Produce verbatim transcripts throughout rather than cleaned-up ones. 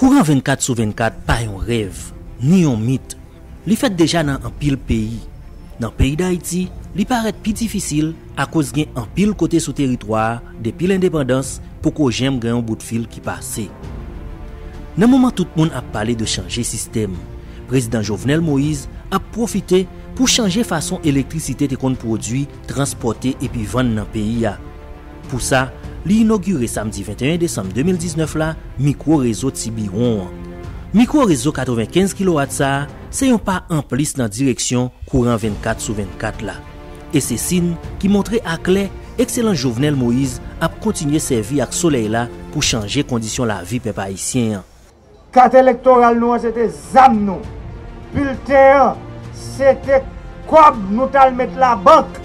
Kouran vennkat sou vennkat pa yon rèv, ni yon mit. Li fèt deja nan anpil peyi. Nan peyi Dayiti, li parèt pi difisil akoz gen anpil kote sou teritwa a, depi lendepandans, poko janm gen yon bout fil ki pase. Nan moman tout moun ap pale de chanje sistèm, Prezidan Jovenel Moïse ap pwofite pou chanje fason elektrisite te konn pwodui, transpòte epi vann nan peyi a. Pou sa, li inogire samdi venteyen desanm de mil diznèf la mikwo rezo Tibiwon an. Mikwo rezo katrevenkenz kilowat sa a se yon pa anplis nan direksyon kouran vennkat sou vennkat la. E se siy ki montre aklè Ekselans Jovenel Moïse ap kontinye sèvi ak solèy la pou chanje kondisyon lavi pèp ayisyen an. Kat elektoral nou an se te zam nou. Bilten an se te kòb nou t al met labank.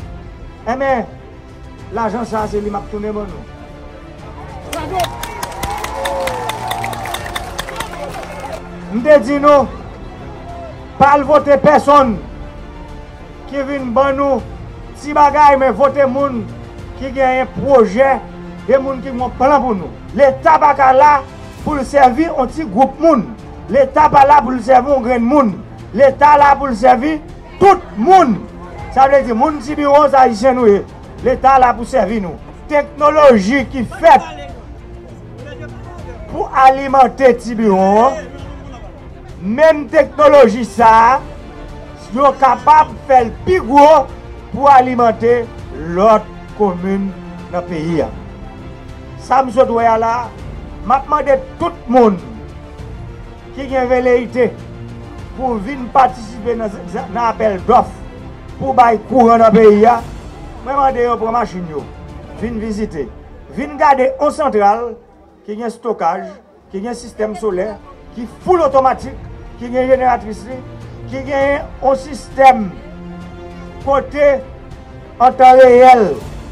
Enben, lajan sa a se li m ap tounen ban nou. M te di nou, pa al vote pèsonn ki vin ban nou ti bagay, men vote moun ki genyen pwojè, de moun ki gen yon plan pou nou. Leta pa ka la pou l sèvi yon ti gwoup moun. Leta pa la pou l sèvi yon grenn moun. Leta la pou l sèvi tout moun. Sa vle di, moun Tibiwon, se Ayisyen nou ye. Leta la pou sèvi nou. Teknoloji ki fèt pou alimante Tibiwon an, menm teknoloji sa a, yo kapab fè l pi gwo pou alimante lòt komin nan peyi a. Sa m sot wè a la, m ap mande tout moun ki gen veleyite pou vin patisipe nan, nan apèl dòf pou bay kouran nan peyi a, mwen mande yo pran machin yo, vin vizite, vin gade yon santral ki gen estokaj, ki gen sistèm solè, ki full otomatik, ki gen jeneratris li, ki gen yon sistèm kote an tan reyèl,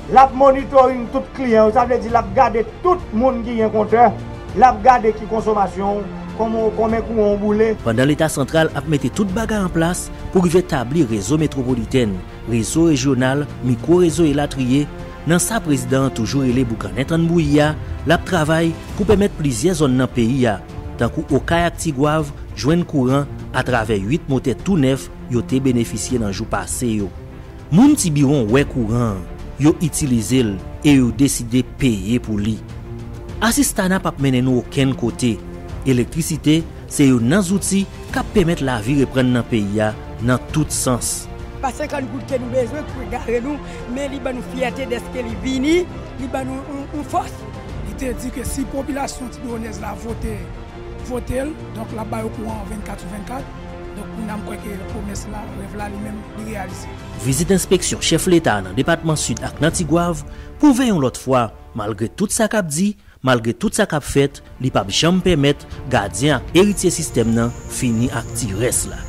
l ap monitoring tout kliyan yo, sa vle di l ap gade tout moun ki gen kontè, l ap gade ki konsomasyon w, kòman, konbyen kouran w boule. Pandan Leta santral ap mete tout bagay an plas pou rive tabli rezo metwopolitèn, rezo rejyonal, mikwo rezo elatriye, nan sa prezidan an toujou rele boukannen tann bouyi a, l ap travay pou pèmèt plizyè zòn nan peyi a, tankou Okay ak Tigwav, jwenn kouran atravè uit motè tou nèf yo te benefisye nan jou pase yo. Moun Tibiwon wè kouran an, yo itilize l e yo deside peye pou li. Asistana p ap mennen nou okenn kote. Elektrisite se youn nan zouti k ap pèmèt lavi reprann nan peyi a nan tout sans. Pa senkant goud ke nou bezwen pou egare nou, men li ban nou fyète dèske li vini, li ban nou yon, yon fòs. Li te di ke si popilasyon tibiwonèz la vote, vote l, donk l ap ba yo kouran vennkat sou vennkat. Donk kounye a m kwè ke pwomès la, rèv la li menm, li reyalize. Vizit enspeksyon chèf Leta a nan depatman Sid ak nan Tigwav pwouve yon lòt fwa, malgre tout sa k ap di, malgre tout sa k ap fèt, li p ap janm pèmèt gadyen ak eritye sistèm nan fini ak ti rès la.